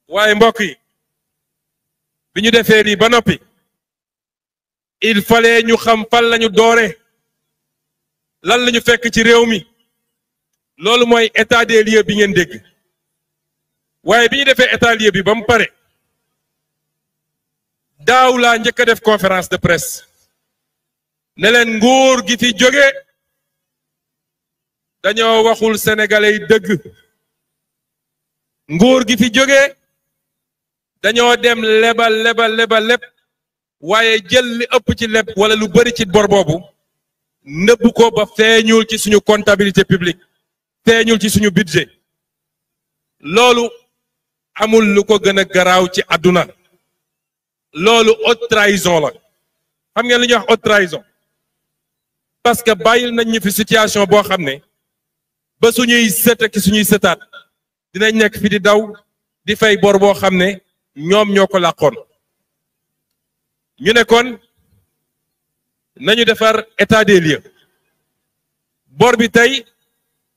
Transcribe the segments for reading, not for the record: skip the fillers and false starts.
waaye mbokk yi bi ñu defee lii ba noppi il fallait ñu xam fan lañu doore lan lañu fekk ci réew mi loolu mooy état des lieux bi ngeen dégg waaye bi ñu defee état lieu bi ba mu pare daaw laa njëkk a def conférence de presse ne leen nguur gi fi jóge dañoo waxul sénégalais yi dëgg nguur gi fi jóge dañoo dem lebal waaye jël li ëpp ci leb wala lu bari ci bor boobu nëbb ko ba feeñul ci suñu comptabilité publique feeñul ci suñu budget loolu amul lu ko gën a garaaw ci àdduna loolu haute trahison la xam ngeen lu ñuy wax haute trahison parce que bàyyil nañ ñu fi situation boo xam ne ba suñuy sët ak suñuy sëtaat dinañ nekk fi di daw di fay bor boo xam ne ñoom ñoo ko làqoon ñu ne kon nañu defar état des lieux bor bi tey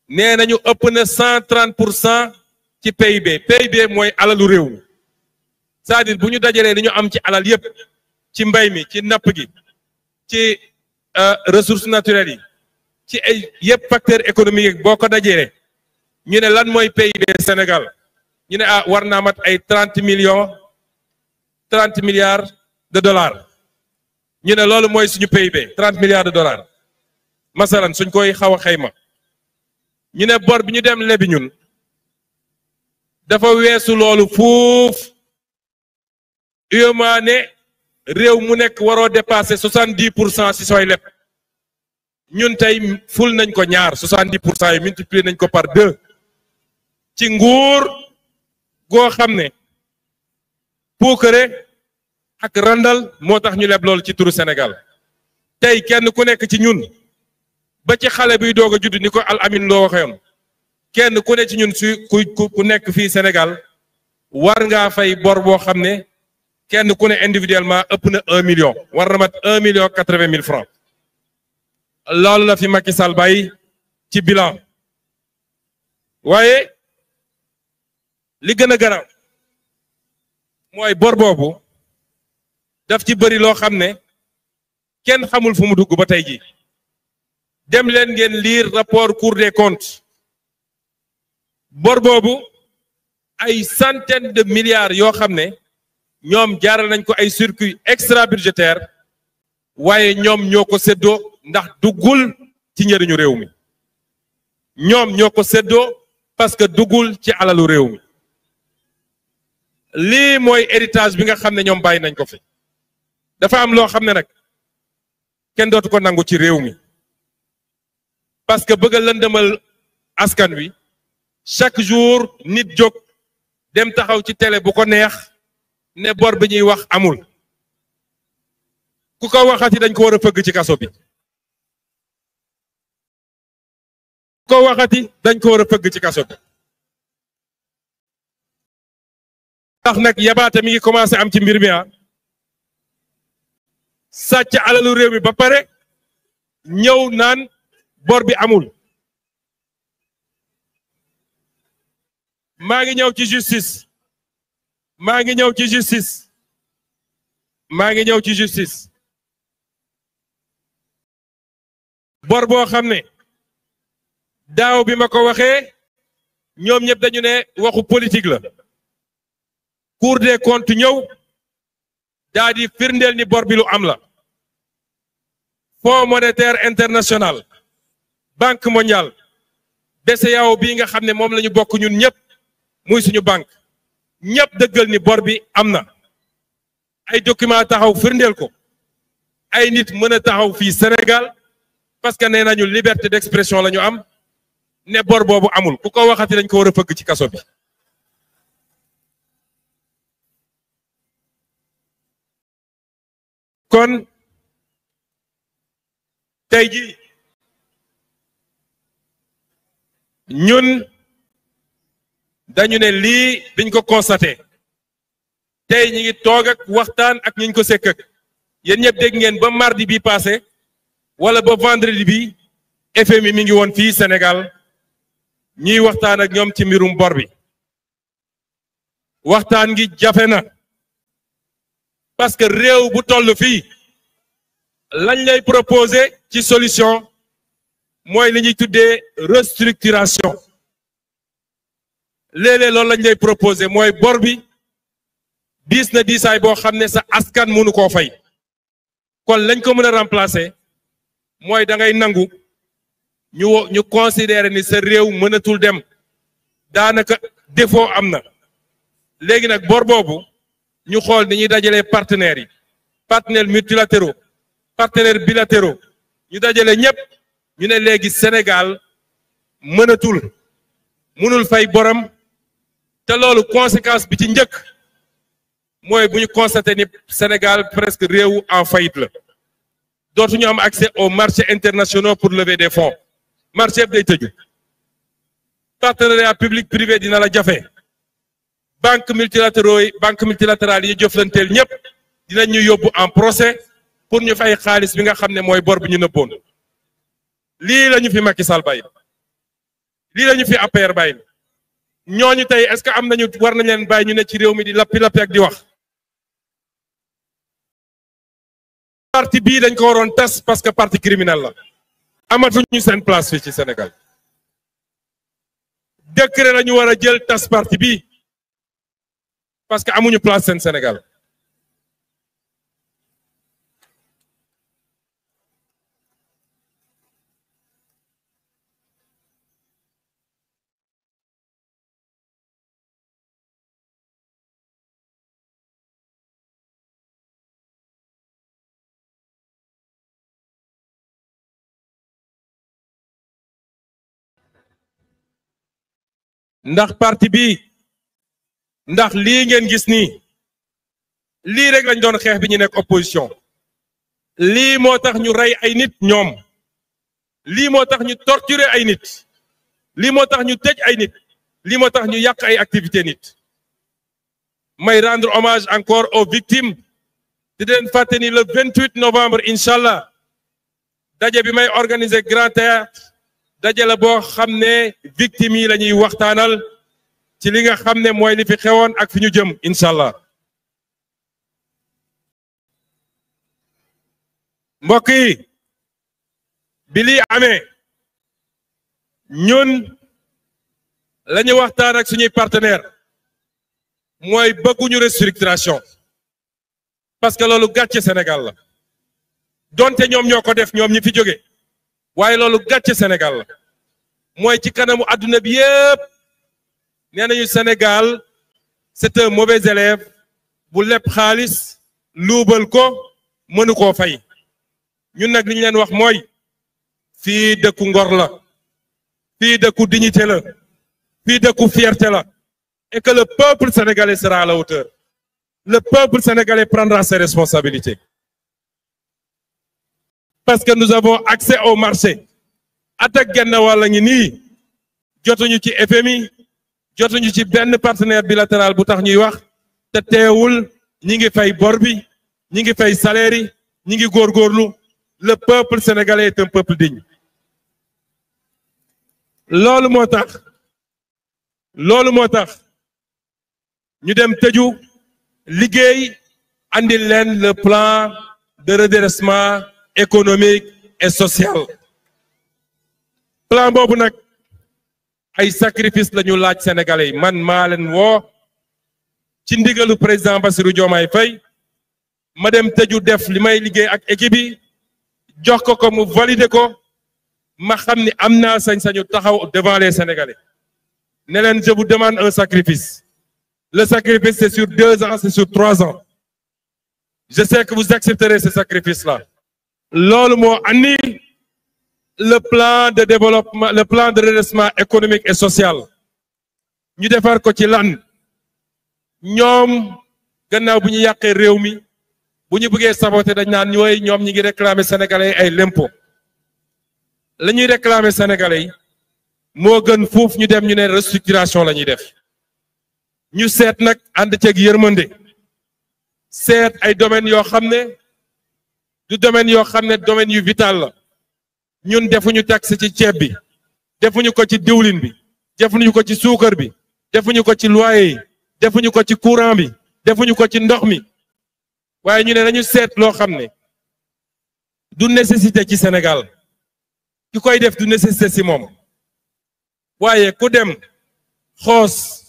nee nañu ëpp na 130% ci PIB mooy alalu réew mi c'est-à-dire bu ñu dajalee li ñu am ci alal yépp ci mbay mi ci napp gi ci ressources naturelles yi ci ay yépp facteur économique boo ko dajalee ñu ne lan mooy PIB Sénégal ñu ne war naa mat ay 30 milliards de dollars ñu ne loolu mooy suñu PIB 30 milliards de dollars masalan suñ koy xaw a xayma ñu ne bor bi ñu dem lebi ñun dafa weesu loolu fuuf UEMOA ne réew mu nekk waroo dépasser 70% si sooy leb ñun tey ful nañ ko ñaar 70% yi multiplier nañ ko par 2 ci nguur goo xam ne puukare ak randal moo tax ñu leb loolu ci turu Sénégal tey kenn ku nekk ci ñun ba ci xale biy doog a judd ni ko Al Amin loo waxewoon kenn ku ne ci ñun su ku nekk fii Sénégal war ngaa fay bor boo xam ne kenn ku ne individuellement ëpp na 1 million war na mat 1,80 million francs loolu la fi Macky Sall bàyyi ci bilan waaye li gën a garaaw mooy bor boobu daf ci bëri loo xam ne kenn xamul fu mu dugg ba tey ji dem leen ngeen lire rapport Cour des comptes bor boobu ay centaines de milliards yoo xam ne ñoom jaaral nañ ko ay circuit extra budgétaire waaye ñoom ñoo ko séddoo ndax duggul ci njëriñu réew mi ñoom ñoo ko séddoo parce que duggul ci alalu réew mi lii mooy héritage bi nga xam ne ñoom bàyyi nañ ko fi dafa am loo xam ne nag kenn dootu ko nangu ci réew mi parce que bëgg a lëndëmal askan wi chaque jour nit jóg dem taxaw ci télé bu ko neex ne bor bi ñuy wax amul ku ko waxati dañ ko war a fëgg ci kaso bi ku ko waxati dañ ko war a fëgg ci kaso bi tax nag yabaate mi ngi commencé am ci mbir mi sàcc alalu réew mi ba pare ñëw naan bor bi amul maa ngi ñëw ci justice maa ngi ñëw ci justice maa ngi ñëw ci justice bor boo xam ne daaw bi ma ko waxee ñoom ñëpp dañu ne waxu politique la Cour des comptes ñëw daa di firndeel ni bor bi lu am la Fonds monétaire international Banque mondiale BCEAO bii nga xam ne moom la ñu bokk ñun ñëpp muy suñu banque ñëpp dëggal ni bor bi am na ay document taxaw firndeel ko ay nit mën a taxaw fii Sénégal parce que nee nañu liberté d'expression la ñu am ne bor boobu amul ku ko waxati dañ ko war a fëgg ci kaso bi kon tey ji ñun dañu ne lii biñ ko constaté tey ñi ngi toog ak waxtaan ak ñiñ ko sekk ak yéen ñëpp dégg ngeen ba mardi bi passé wala ba vendredi bi FMI mi ngi woon fii Sénégal ñuy waxtaan ak ñoom ci mbirum bor bi waxtaan gi jafe na parce que réew bu toll fii lañ lay proposer ci solution mooy li ñuy tuddee restructuration léeg-léeg loolu lañ lay proposer mooy bor bi diis na diisaay boo xam ne sa askan mënu koo fay kon lañ ko mën a remplacer mooy da ngay nangu ñu considérer ni sa réew mënatul dem daanaka défaut am na léegi nag bor boobu ñu xool ni ñuy dajalee partenaires yi partenaires multilatéraux partenaires bilatéraux ñu dajale ñëpp ñu ne léegi Sénégal mënul fay borom te loolu conséquence bi ci njëkk mooy bu ñu constaté ni Sénégal presque réew en faillite la dootuñu am accès aux marchés internationaux pour lever des fonds marché bi day tëju partenariat public privé dina la jafe banque multilatérale yi ñu jëflanteel ñëpp dinañ ñu yóbbu en procès pour ñu fay xaalis bi nga xam ne mooy bor bi ñu nëbboon lii la ñu fi Macky Sall bàyyi lii la ñu fi APR bàyyi ñooñu tey est-ce que am nañu war nañ leen bàyyi ñu ne ci réew mi di lappi ak di wax parti bii dañ ko waroon tas parce que parti criminel la amatuñu seen place fii ci Sénégal décret la ñu war a jël tas parti bii parce que amuñu place seen Sénégal ndax parti bi ndax lii ngeen gis nii lii rek lañ doon xeex bi ñu nekk opposition lii moo tax ñu rey ay nit ñoom lii moo tax ñu torturer ay nit lii moo tax ñu tëj ay nit lii moo tax ñu yàq ay activité nit may rendre hommage encore aux victimes di leen fàtte ni le 28 novembre incha allah daje bi may organiser Grand Théâtre daje la boo xam ne victimes yi la ñuy waxtaanal ci li nga xam ne mooy li fi xewoon ak fi ñu jëm incha allah mbokk yi bi lii amee ñun la ñu waxtaan ak suñuy partenaire mooy bëgguñu restructuration parce que loolu gàcce Sénégal la donte ñoom ñoo ko def ñoom ñi fi jóge waaye loolu gàcce Sénégal la mooy ci kanamu adduna bi yépp nee nañu Sénégal c'est un mauvais élève bu lepp xaalis luubal ko mënu koo fay ñun nag li ñu leen wax mooy fii dëkku ngor la fii dëkku dignité la fii dëkku fierté la et que le peuple sénégalais sera à la hauteur le peuple sénégalais prendra ses responsabilités parce que nous avons accès au marché attaque genn wàll ngi nii jotuñu ci FMI jotuñu ci benn partenaire bilatéral bu tax ñuy wax te teewul ñi ngi fay bor bi ñi ngi fay salaire yi ñi ngi góorgóorlu le peuple sénégalais est un peuple digne loolu moo tax ñu dem tëju liggéey andil leen le plan de redressement économique et social plan boobu nag ay sacrifice la ñu laaj sénégalais yi man maa leen woo ci ndigalu président Bassirou Diomaye Faye ma dem tëju def li may liggéey ak équipe yi jox ko mu valider ko ma xam ni am naa sañ-sañu taxaw devant les sénégalais ne leen je vous demande un sacrifice le sacrifice c'est sur 2 ans c'est sur 3 ans je sais que vous accepterez ce sacrifice là loolu moo andi le plan de développement le plan de redressement économique et social ñu defar ko ci lan ñoom gannaaw bu ñu yàqee réew mi bu ñu bëggee saboter dañ naan ñooy ñoom ñi ngi réclamer sénégalais ay l'impôt la ñuy réclamer sénégalais yi moo gën fuuf ñu dem ñu ne restructuration la ñuy def ñu seet nag ànd ceeg yërmande seet ay domaines yoo xam ne du domaine yoo xam ne domaine yu vital la ñun defuñu taxe ci ceeb bi defuñu ko ci diwlin bi defuñu ko ci suukar bi defuñu ko ci loyer yi defuñu ko ci courant bi defuñu ko ci ndox mi waaye ñu ne nañu seet loo xam ne du nécessité ci Sénégal ki koy def du nécessité si moom waaye ku dem xoos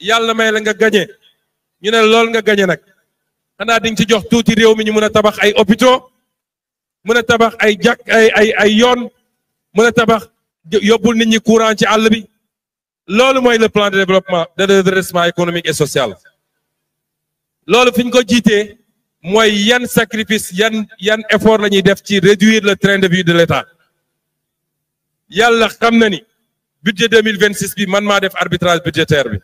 yàlla may la nga gañe ñu ne lool nga gañe nag xanaa di nga ci jox tuuti réew mi ñu mën a tabax ay hôpitaux mën a tabax ay jàkk ay yoon mën a tabax yóbbul nit ñi courant ci àll bi loolu mooy le plan de développement de redressement économique et social loolu fi ñu ko jiitee mooy yan sacrifice yan effort la ñuy def ci réduire le train de vie de l'État yàlla xam na ni budget 2026 bi man maa def arbitrage budgétaire bi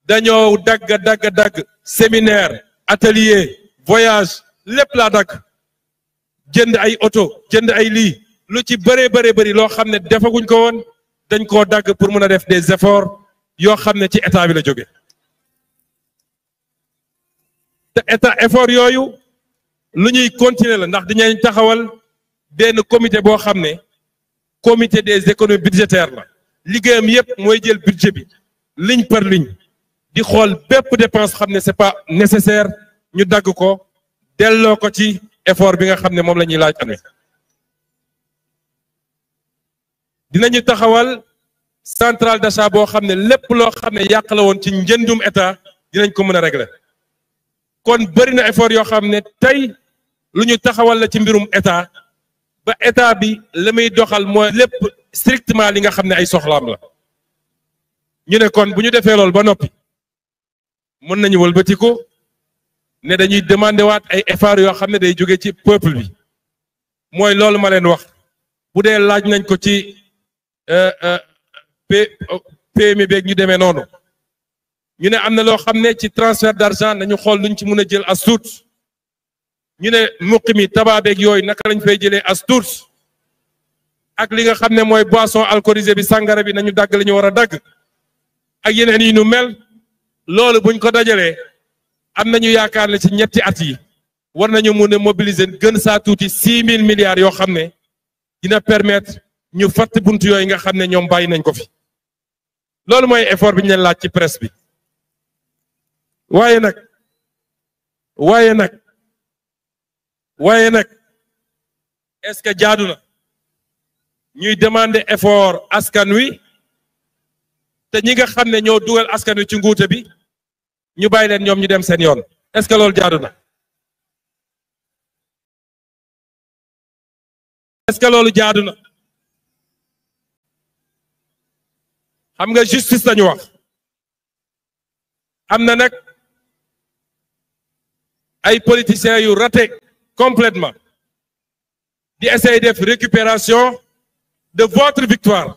dañoo dagg séminaire atelier voyage lépp laa dagg jënd ay oto jënd ay lii lu ci bëri loo xam ne defaguñ ko woon dañ koo dagg pour mën a def des efforts yoo xam ne ci état bi la jóge te état effort yooyu lu ñuy continuer la ndax dinañ taxawal benn comité boo xam ne comité des économies budgétaires la liggéeyam yépp mooy jël budget bi ligne par ligne di xool bépp dépense xam ne c'est pas nécessaire ñu dagg ko delloo ko ci effort bi nga xam ne moom la ñuy laaj amee dinañu taxawal centrale d'achat boo xam ne lépp loo xam ne yàq la woon ci njëndum état dinañ ko mën a régler kon bëri na effort yoo xam ne tey lu ñu taxawal la ci mbirum état ba état bi la muy doxal mooy lépp strictement li nga xam ne ay soxlaam la ñu ne kon bu ñu defee loolu ba noppi mën nañu wëlbatiku ne dañuy demander waat ay effort yoo xam ne day jóge ci peuple bi mooy loolu ma leen wax bu dee laaj nañ ko ci PMI beeg ñu demee noonu ñu ne am na loo xam ne ci transfert d'argent nañu xool nuñ ci mën a jël as tuut ñu ne muqi mi tabac beeg yooyu naka lañ fay jëlee as tuut ak li nga xam ne mooy boisson alcoolisée bi sàngara bi nañu dagg la ñu war a dagg ak yeneen yi nu mel loolu buñ ko dajalee am nañu yaakaar ne ci ñetti at yi war nañu mun a mobiliser gën saa tuuti 6000 milliards yoo xam ne dina permettre ñu fatt buntu yooyu nga xam ne ñoom bàyyi nañ ko fi loolu mooy effort bi ñu leen laaj ci presse bi waaye nag est-ce que jaadu na ñuy demander effort askan wi te ñi nga xam ne ñoo dugal askan wi ci nguute bi ñu bàyyi leen ñoom ñu dem seen yoon est-ce que loolu jaadu na est-ce que loolu jaadu na xam nga justice lañu wax am na nag ay politiciens yu raté complètement di essayer def récupération de votre victoire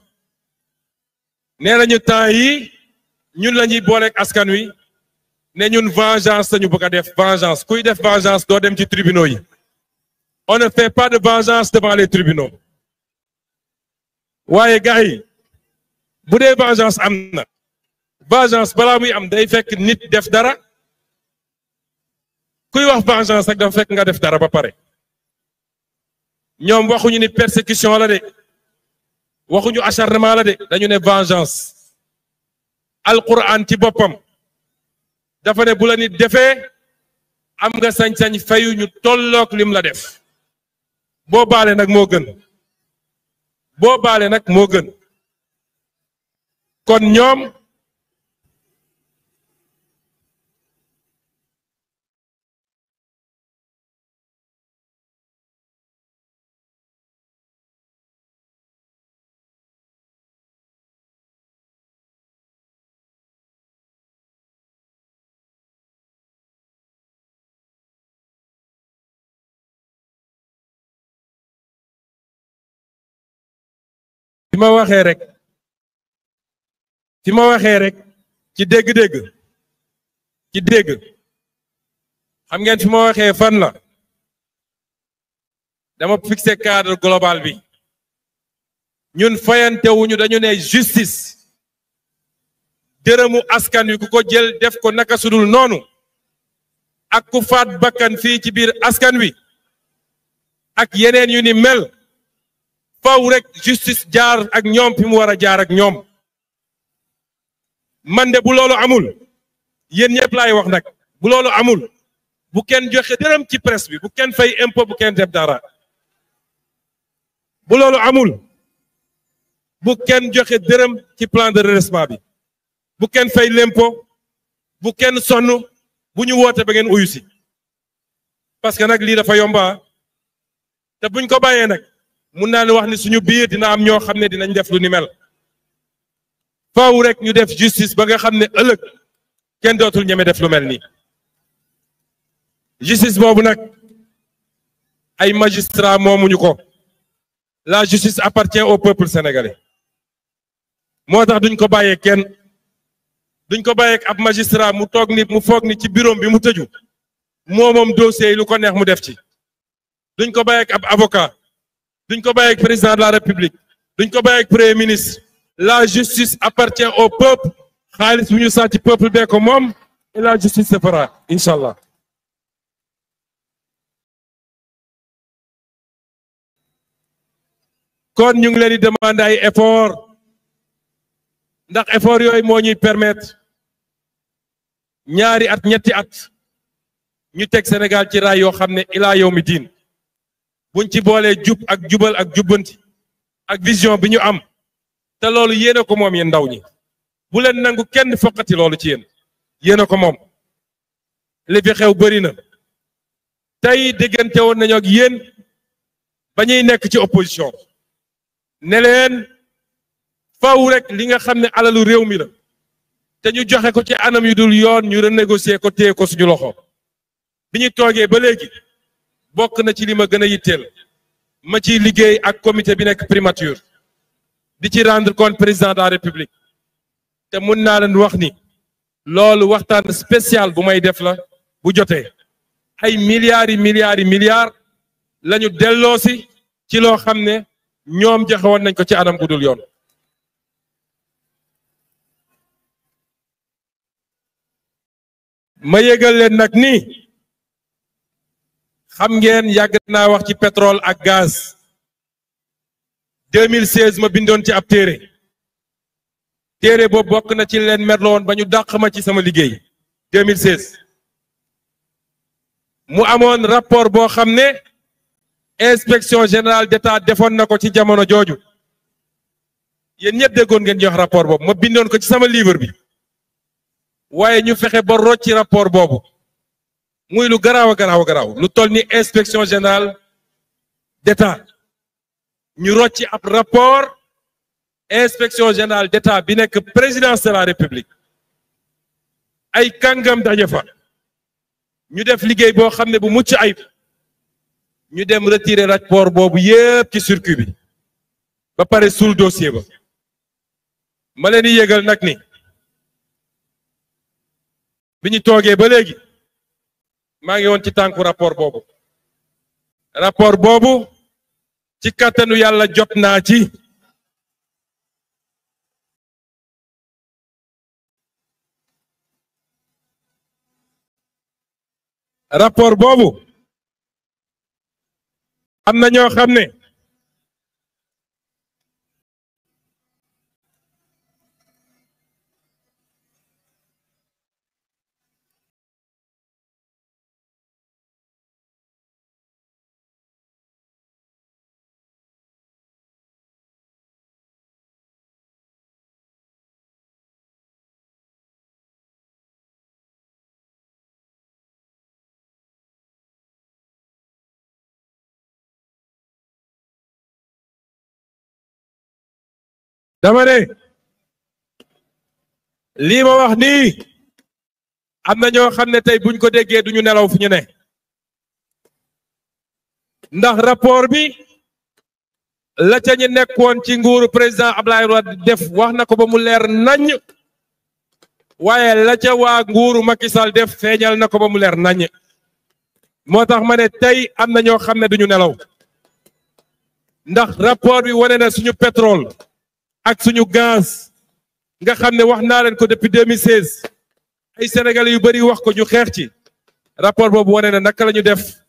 nee nañu temps yi ñun la ñuy booleeg askan wi ne ñun vengeance lañu bëgg a def vengeance kuy def vengeance doo dem ci tribunaux yi on ne fait pas de vengeance devant les tribunaux waaye gars yi bu dee vengeance am na vengeance balaa muy am day fekk nit def dara kuy wax vengeance rek dafa fekk nga def dara ba pare ñoom waxuñu ni persécution la de waxuñu acharnement la de dañu ne vengeance alquran ci boppam dafa ne bu la nit defee am nga sañ-sañ fayu ñu tolloog lim la def boo baale nag moo gën boo baale nag moo gën kon ñoom fi ma waxee rek ci dégg-dégg xam ngeen fi ma waxee fan la dama fixé cadre global bi ñun fayantewuñu dañu ne justice dërëmu askan wi ku ko jël def ko naka sudul noonu ak ku faat bakkan fii ci biir askan wi ak yeneen yu ni mel faw rek justice jaar ak ñoom fi mu war a jaar ak ñoom man de bu loolu amul yéen ñëpp laay wax nag bu loolu amul bu kenn joxe dërëm ci presse bi bu kenn fay impôt bu kenn def dara bu loolu amul bu kenn joxe dërëm ci plan de redressement bi bu kenn fay l'impôt bu kenn sonn bu ñu woote ba ngeen uyu si parce que nag lii dafa yomba te buñ ko bàyyee nag mun naa ne wax ni suñu biir dina am ñoo xam ne dinañ def lu ni mel faaw rek ñu def justice ba nga xam ne ëllëg kenn dootul ñeme def lu mel nii justice boobu nag ay magistrat moomuñu ko la justice appartient au peuple sénégalais moo tax duñ ko bàyyee kenn duñ ko bàyyee ab magistrat mu toog ni mu foog ni ci bureau bi mu tëju moom dossier yi lu ko neex mu def ci duñ ko bàyyee ab avocat duñ ko bàyyee président de la république duñ ko bàyyee premier ministre la justice appartient au peuple xaalis bu ñu sàcc peuple bee ko moom et la justice se fera incha allah. kon ñu ngi leen di demander ay effort ndax effort yooyu moo ñuy permettre ñaari at ñetti at ñu teg Sénégal ci raay yoo xam ne ilaa yow mi diin buñ ci boolee jub ak jubal ak jubbanti ak vision bi ñu am te loolu yéen a ko moom yéen ndaw ñi bu leen nangu kenn foqati loolu ci yéen a ko moom li fi xew bëri na tey diggante woon nañu ak yéen ba ñuy nekk ci opposition ne leen faaw rek li nga xam ne alalu réew mi la te ñu joxe ko ci anam yu dul yoon ñu renégocier ko téye ko suñu loxo bi ñu toogee ba léegi bokk na ci li ma gën a yitteel ma ciy liggéey ak comité bi nekk primature di ci rendre compte président de la république te mun naa leen wax ni loolu waxtaan spécial bu may def la bu jotee ay milliards lañu delloosi ci loo xam ne ñoom joxe woon nañ ko ci anam bu dul yoon. ma yëgal leen nag ni xam ngeen yàgg naa wax ci pétrole ak gaz 2016 ma bindoon ci ab téere boobu bokk na ci leen merlo woon ba ñu dàq ma ci sama liggéey 2016 mu amoon rapport boo xam ne inspection générale d'État defoon na ko ci jamono jooju yéen ñëpp déggoon ngeen jox rapport boobu ma bindoon ko ci sama livre bi waaye ñu fexe ba rocci rapport boobu muy lu garaaw a garaaw lu toll ni inspection générale d'État ñu rocci ab rapport inspection générale d'État bi nekk présidence de la république ay kàngam daje fa ñu def liggéey boo xam ne bu mucc ayib ñu dem retirer rapport boobu yépp ci circuit bi ba pare suul dossier ba ma leen di yëgal nag ni bi ñu toogee ba léegi maa ngi woon ci tànku rapport boobu ci kàttanu yàlla jot naa ci rapport boobu am na ñoo xam ne dama ne lii ma wax nii am na ñoo xam ne tey buñ ko déggee duñu nelaw fu ñu ne ndax rapport bi la ca ñu nekkoon ci nguuru président Abdoulaye Wade def wax na ko ba mu leer naññ waaye la ca waa nguuru Macky Sall def feeñal na ko ba mu leer naññ moo tax ma ne tey am na ñoo xam ne duñu nelaw ndax rapport bi wane na suñu pétrole ak suñu gaz nga xam ne wax naa leen ko depuis 2016 ay sénégalais yu bari wax ko ñu xeex ci rapport boobu wane na naka la ñu def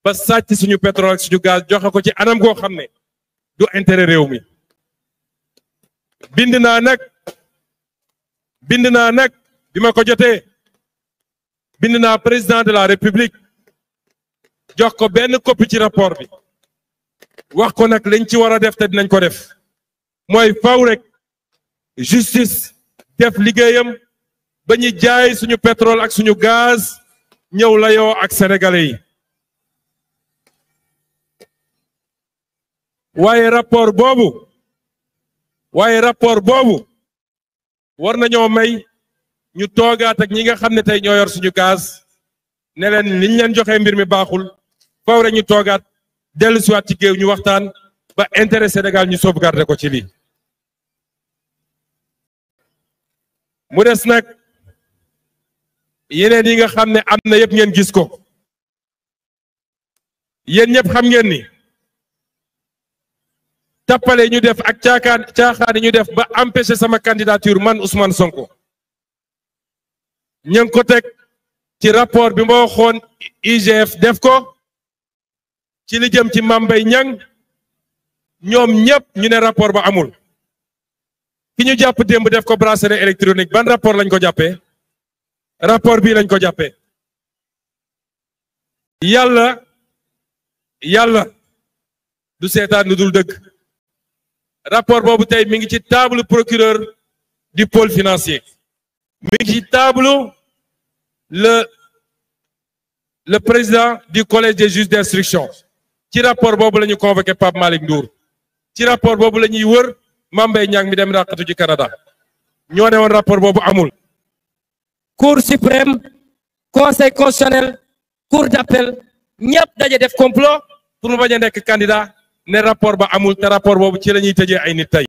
ba sàcc suñu pétrole ak suñu gaz joxe ko ci anam goo xam ne du intérêt réew mi bind naa nag bi ma ko jotee bind naa président de la république jox ko benn copie ci rapport bi wax ko nag liñ ci war a def te dinañ ko def mooy faw rek justice def liggéeyam ba ñu jaay suñu pétrole ak suñu gaz ñëw layoo ak sénégalais yi waaye rapport boobu war nañoo may ñu toogaat ak ñi nga xam ne tey ñoo yor suñu gaz ne leen liñ leen joxee mbir mi baaxul faw rek ñu toogaat dellu siwaat ci géew ñu waxtaan ba intérêt Sénégal ñu sauvegarder ko ci lii mu des nag yeneen yi nga xam ne am na yëpp ngeen gis ko yéen ñëpp xam ngeen ni tappale ñu def ak caaxaan ñu def ba empêcher sama candidature man Ousmane Sonko ñu ngi ko teg ci rapport bi ma waxoon IGF def ko ci li jëm ci Mame Mbaye Niang ñoom ñëpp ñu ne rapport ba amul ki ñu jàpp démb def ko bracelet électronique ban rapport lañ ko jàppee rapport bii lañ ko jàppee yàlla du seetaan lu dul dëgg rapport boobu tey mi ngi ci table procureur du pôle financier mi ngi ci table le président du collège des juges d'instruction ci rapport boobu la ñu convoqué Pape Malick Ndour ci rapport boobu la ñuy wër Mame Mbaye Niang mi dem ràqatu ci Canada ñoo ne woon rapport boobu amul. Cour suprême conseil constitutionnel cour d'appel ñëpp daje def complot pour mu bañ a nekk candidat ne rapport ba amul te rapport boobu ci la ñuy tëjee ay nit tey.